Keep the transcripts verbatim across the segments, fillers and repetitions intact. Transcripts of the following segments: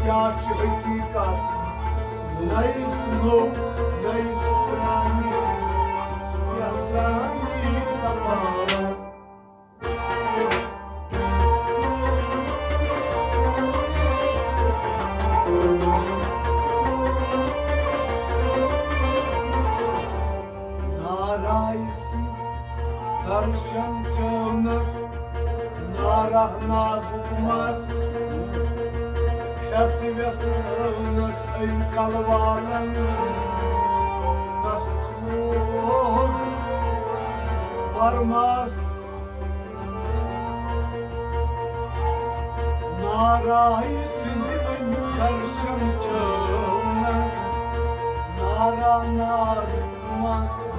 کیٛاہ چھِ حقیٖقت؟ نَے سُہ نوٚو، نَے سُہ پرٛانہِ، سُہ یَزٲنی تفاوت۔ نارائے سٕنٛدۍ درشن چٲونس نارا ناگُک مس، ہٮ۪س وٮ۪س رٲونس أمۍ کلوالن دست لوگ پرمس۔ نارائے سٕنٛدِ أمۍ درشن چٲونس نارا ناگ مس،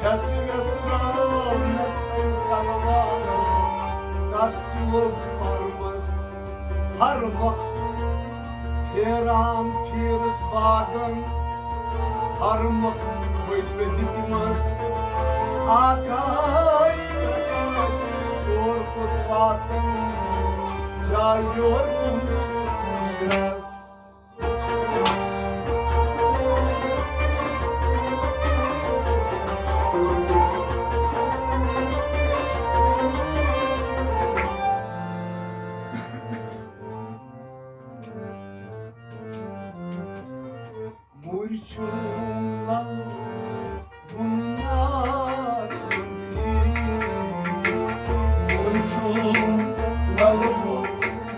ہٮ۪س وٮ۪س رٲونس أمۍ کلوالن دست لوگ پرمس۔ ہر مۄکھ پھیران پھیرس باغن، ہر مۄکھ پھٔلۍ مےٚ دِتمس آکاش، تور کوٚت واتن جاے یور کُن شرس۔ مُرۍ چھُم لَلہٕ وُن نار سُنٛد۔ مُرۍ چھُم لَلہٕ وُن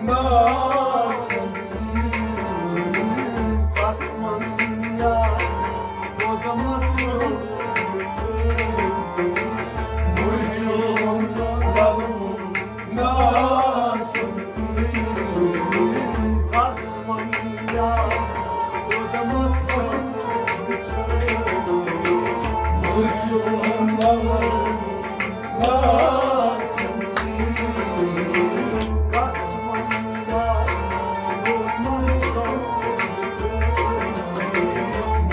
نار سُنٛد۔ قسمن یار دۄدمَس منٛز۔ مُرۍ چھُم لَلہٕ وُن نار سُنٛد۔ قسمن یار دۄدمَس منٛز۔ مُرۍ چھُم لَلہٕ وُن نار سُنٛد۔ قسمن یار دۄدمَس منٛز۔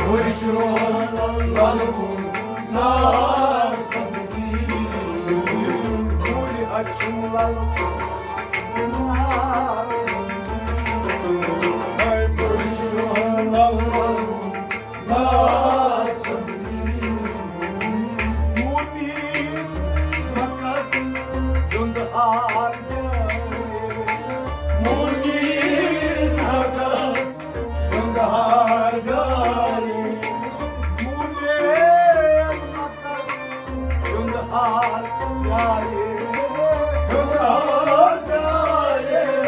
مُرۍ چھُم لَلہٕ وُن نار سُنٛد۔ مُرۍ ہا چھُم لَلہٕ وُن نار سُنٛد۔ مُرۍ چھُم لَلہٕ وُن نار سُنٛد۔ مُنیٖر مَکَس دُنٛدٕ ہار پیارے۔ مُنیٖر مَکَس دُنٛدٕ ہار پیارے۔ مُنیٖر مَکَس دُنٛدٕ ہار پیارے۔ دُنٛدٕ ہار پیارے۔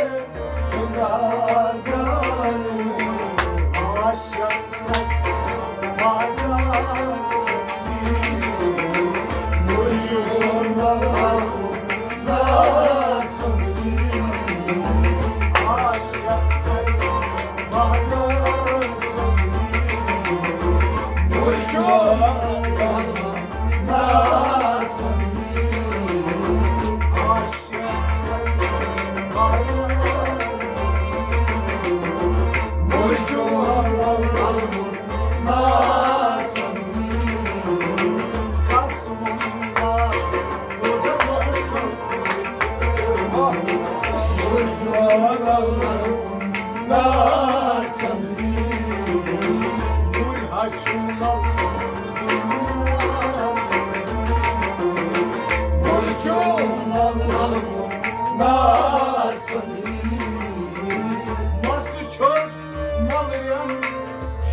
مَس چھُس مۄلرٮ۪ن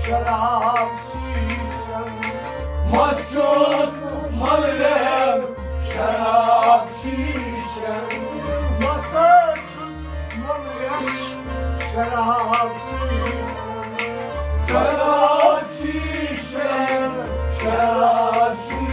شراب شیٖشن۔ مَس چھُس مۄلرٮ۪ن شراب شیٖشن۔ مَس چھُس مۄلرٮ۪ن شراب شیٖشن۔ شراب شیٖشن، شراب شیٖشن۔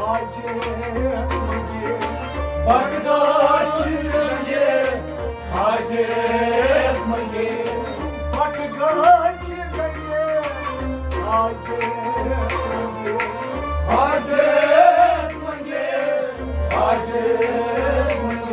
حاجت منگے، بٹگاچ گئے، حاجت منگے، بٹگاچ گئے، حاجت منگے، حاجت منگے، حاجت منگے۔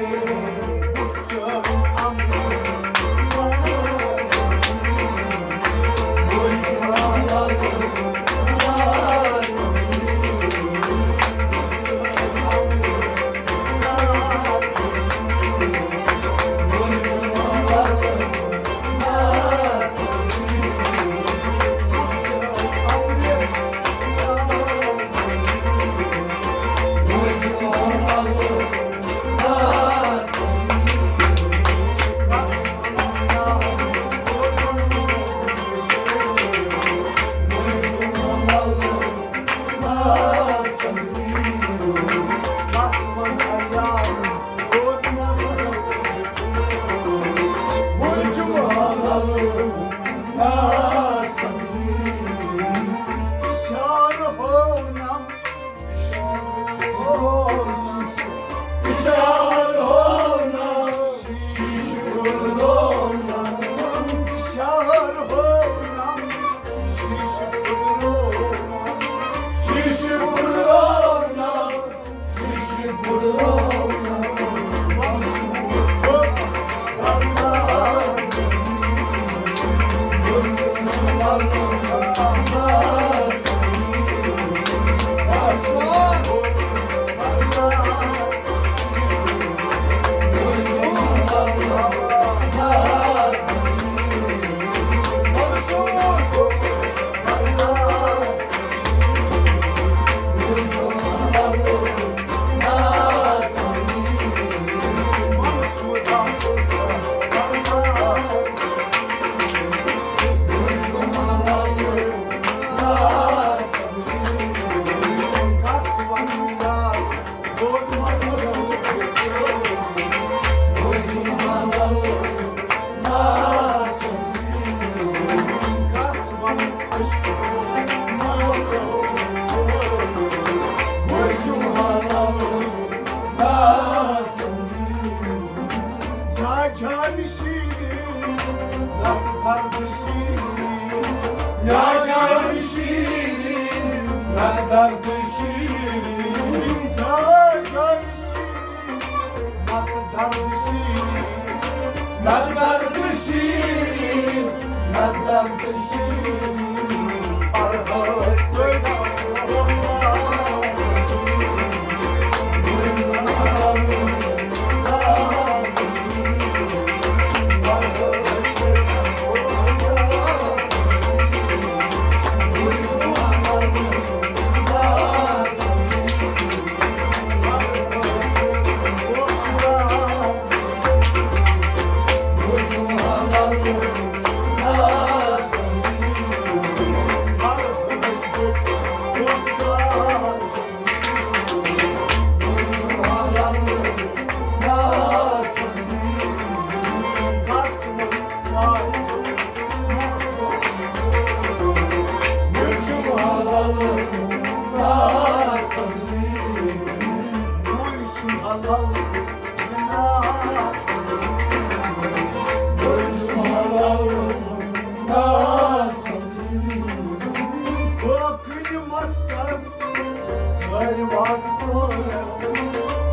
یا جان شیرین، نتہٕ درد شیرین۔ یا جان شیرین، نتہٕ درد شیرین۔ یا جان شیرین، نتہٕ درد شیرین۔ نتہٕ درد شیرین، نتہٕ درد شیرین۔ کُنہِ مستس سٲلِم وقت پورس۔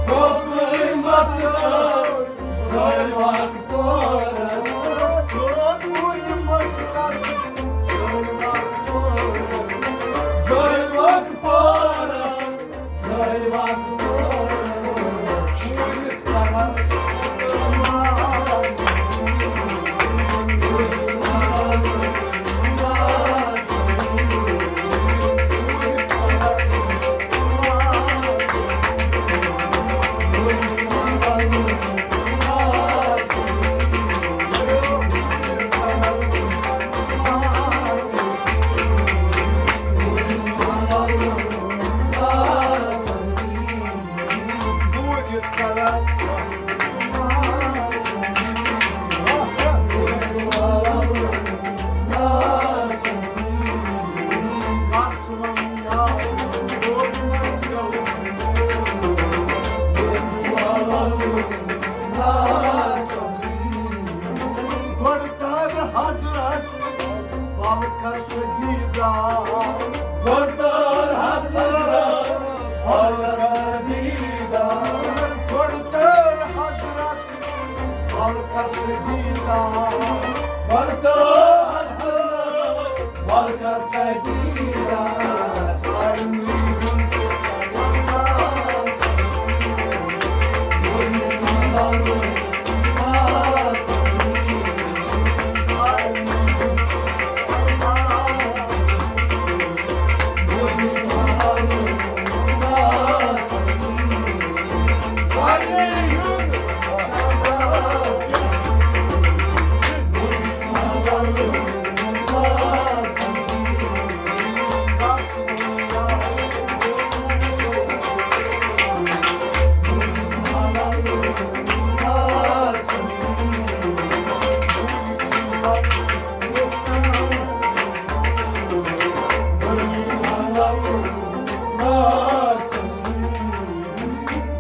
کُنہِ مستس سٲلِم وقت پورس۔ کُنہِ مستس سٲلِم وقت پورس۔ سٲلِم وقت پورس۔ گۄڈٕ کر حضرت، ول کر سجدہ۔ گۄڈٕ کر حضرت، ول کر سجدہ۔ گۄڈٕ کر حضرت، ول کر سجدہ۔ ول کر حضرت، ول کر سجدہ۔ سارنٕے ہُنٛد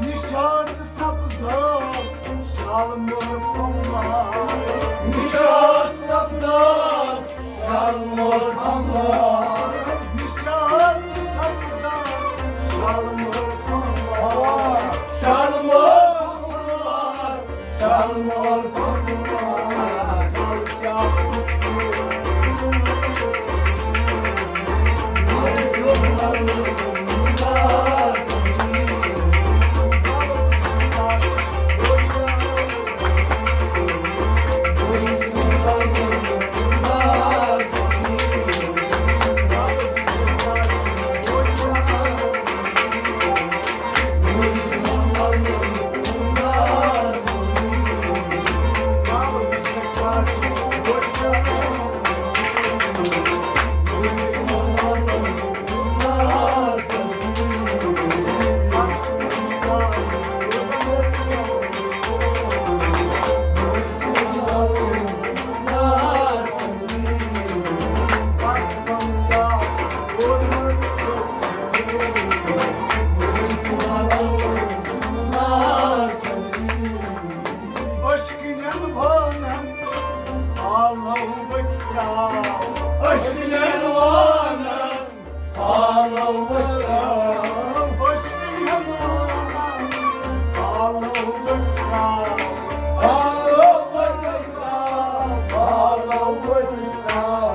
نشاط سبزار، شالمور پمار۔ نشاط سبزار، شالمور پمار۔ نشاط سبزار، شالمور پمار۔ شالمور پمار، شالمور پمار۔ کل کیا عشقٕنٮ۪ن وانن آلو ؤتھۍ ترٛاو۔ عشقٕنٮ۪ن وانن آلو ؤتھۍ ترٛاو۔ عشقٕنٮ۪ن وانن آلو ؤتھۍ ترٛاو۔ آلو ؤتھۍ ترٛاو۔ آلو ؤتھۍ ترٛاو۔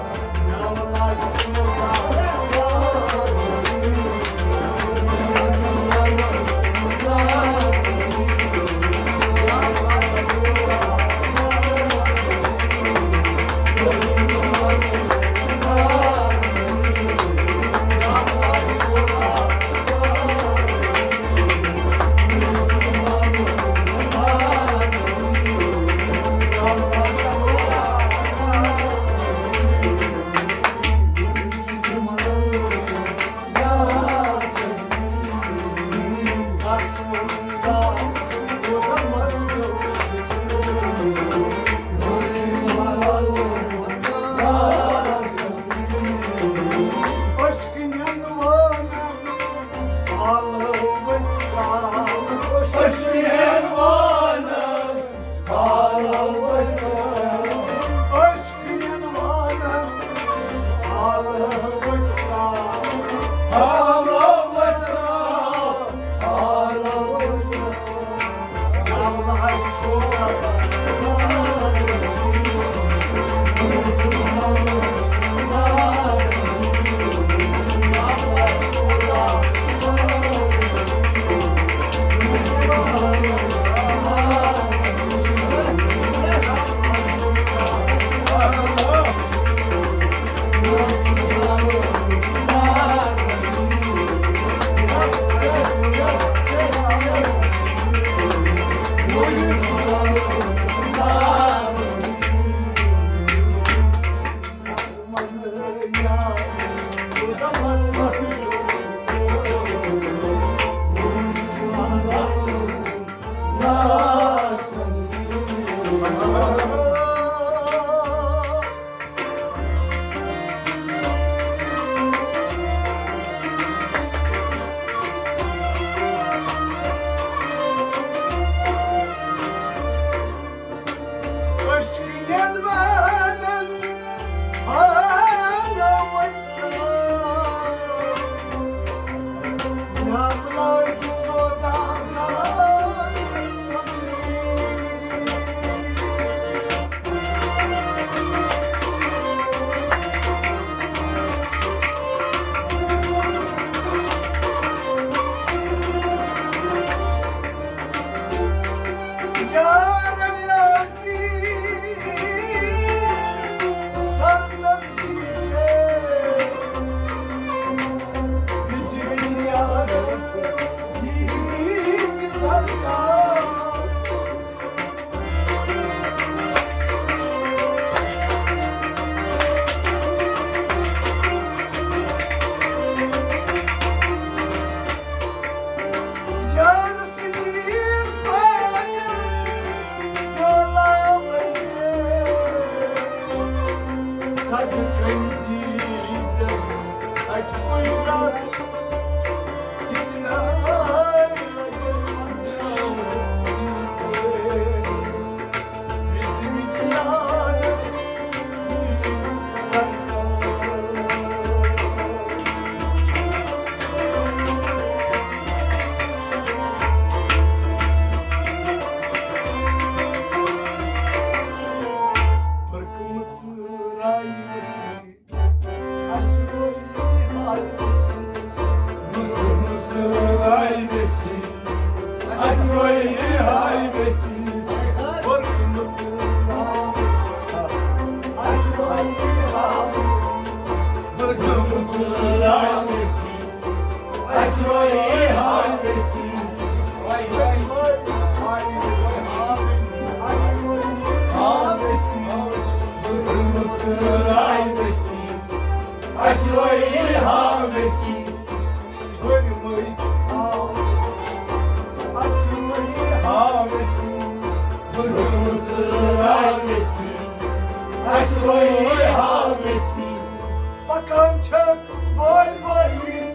پکان چھکھ بٲلۍ بٲلۍ،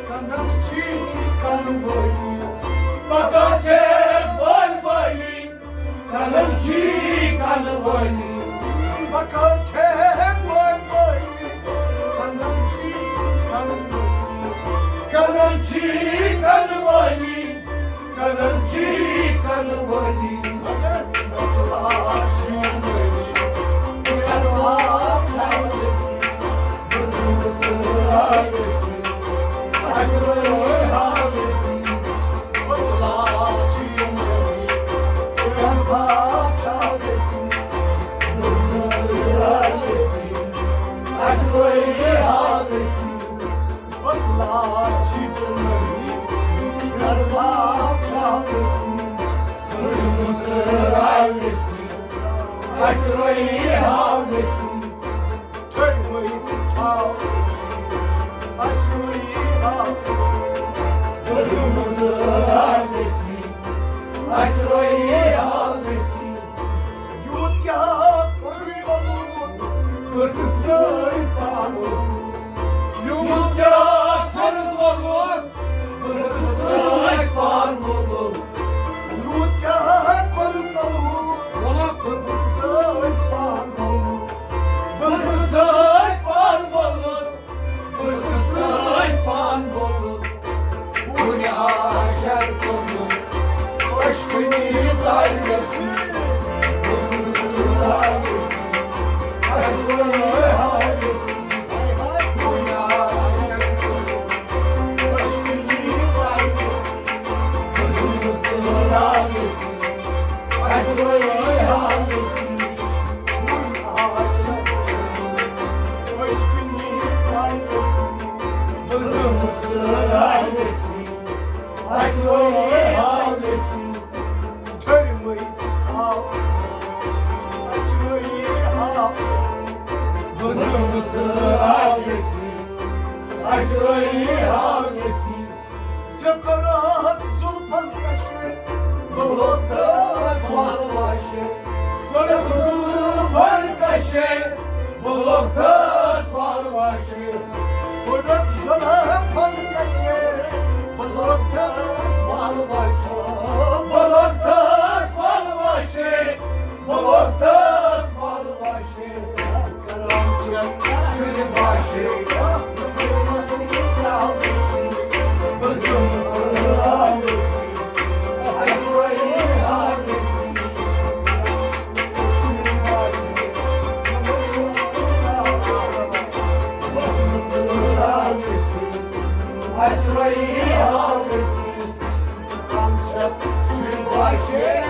کٕنان چھی کٕنہٕ وٲلی۔ پکان چھکھ بٲلۍ بٲلۍ، کٕنان چھی کٕنہٕ وٲلی۔ پکان چھکھ بٲلۍ بٲلۍ، کٕنان چھی کٕنہٕ وٲلی۔ کٕنان چھی کٕنہٕ وٲلی۔ کٕنان چھی کٕنہٕ وٲلی۔ یوٗت کیٛاہ کوٚرُے وۄلُر، کوٚرُکھ سٲرۍ پانہٕ وۄلُر۔ یوٗت کیٛاہ کوٚرُکھ وۄلُر، کوٚرُکھ سٲرۍ پانہٕ وۄلُر۔ یوٗت کیٛاہ کوٚرُکھ وۄلُر، کوٚرُکھ سٲرۍ پانہٕ وۄلُر۔ کوٚرُکھ سٲرۍ پانہٕ وۄلُر۔ بہٕ سۭتۍ پان ووٚنُن، وُنہِ آشر کوٚرمُت، خۄش کُنی تر گژھِ۔ بہٕ سۭتۍ تر گژھِ، اَسہِ ووٚن یہِ حال گژھِ۔ وُنہِ آشر کوٚرمُت، خۄش کُنی تر گژھِ۔ بہٕ سۭتۍ تر گژھِ، اَسہِ ووٚن یہِ حال گژھِ۔ ژےٚ کوٚرُتھ زُلفن کشے، بہٕ لوٚگتس وارٕ واشے۔ کوٚرُتھ زُلفن کشے، بہٕ لوٚگتس وارٕ واشے۔ کوٚرُتھ زُلفن کشے، بہٕ لوٚگتس وارٕ واشے۔ بہٕ لوٚگتس وارٕ واشے، بہٕ لوٚگتس وارٕ واشے۔ شُرۍ باشے، بہٕ گوٚمُت اسرائیل حالس، ہم چھِ شُرۍ بچے،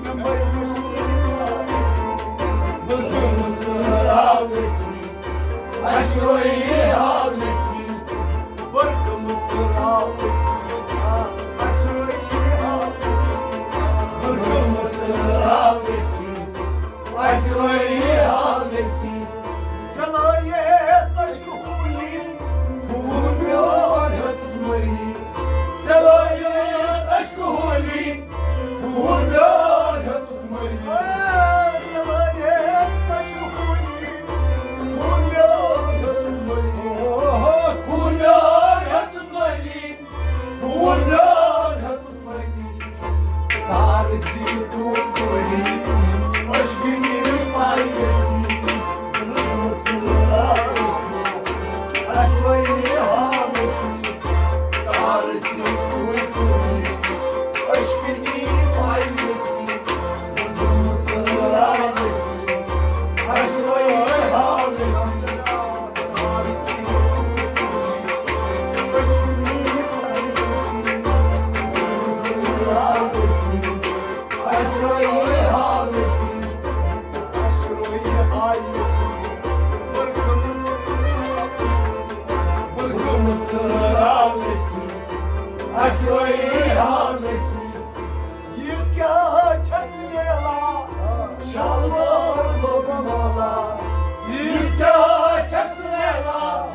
یِمے مُشکِل حالس، بہٕ گوٚمُت ژٕ حالس، اسرائیل حالس، بہٕ گوٚمُت ژٕ حالس، اسرائیل حالس، بہٕ گوٚمُت ژٕ حالس، اسرائیل حالس۔ چلو یہ خوشخولی، خون میون ہیوٚتُتھ مٔلی۔ چلو یہ خوشخولی، خون میون ہیوٚتُتھ مٔلی۔ چلو یہ خوشخولی، خون میون ہیوٚتُتھ مٔلی۔ خون میون ہیوٚتُتھ مٔلی۔ خون میون ہیوٚتُتھ مٔلی۔ تارٕ زِ کوٗر کوٗری، أشکِنی پایہِ گٔژھی، رٕژ رٕژ اسوٲنی ہاوٕژ۔ تارٕ زِ کوٗر کوٗری، أشکِنی پایہِ گٔژھی، رٕژ رٕژ اسوٲنی ہاوٕژ۔ ییٖژ کیٛاہ چھَکھ ژٕ لیلا، شالمور لوٚگ مالا۔ ییٖژ کیٛاہ چھَکھ ژٕ لیلا،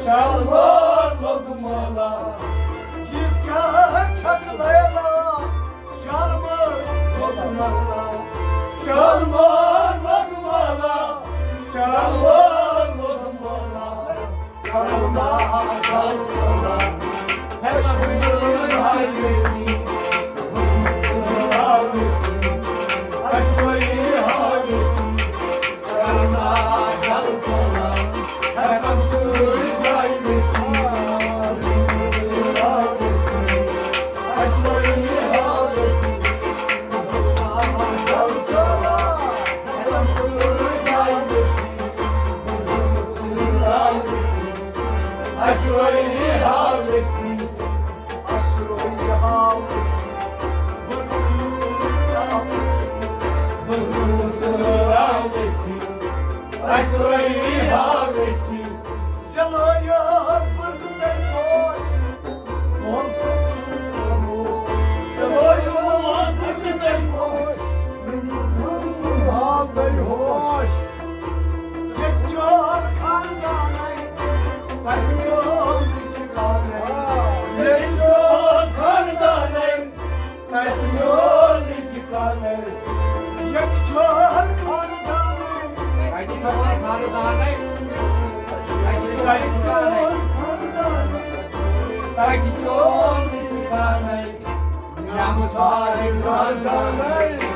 شالمور لوٚگ مالا۔ ییٖژ کیٛاہ چھَکھ لیلا، شالمور لوٚگ مالا۔ شالمور لوٚگ مالا۔ شالمور لوٚگ مالا۔ کرو نا فیصلہ۔ ہے سبزی آئی ویسی، اسوئی آئی ویسی۔ کرو نا فیصلہ۔ ہے کم سوئی آئی ویسی، اسوئی آئی ویسی۔ کرو نا فیصلہ۔ ہے کم سوئی آئی ویسی۔ چلو یار، بُرکہٕ تَلہِ پوش۔ چلو یار، بُرکہٕ تَلہِ پوش۔ ییٚتہِ چون خاندانَے، تَتہِ میون تہِ ٹھِکانَے۔ ییٚتہِ چون خاندانَے، تَتہِ میون تہِ ٹھِکانَے۔ ییٚتہِ چون خاندانَے۔ تَتہِ چون خاندانَے۔ تَتہِ چون خاندانَے۔ تَتہِ چون تہِ ٹھِکانَے۔ نعمت سارے خاندانَے۔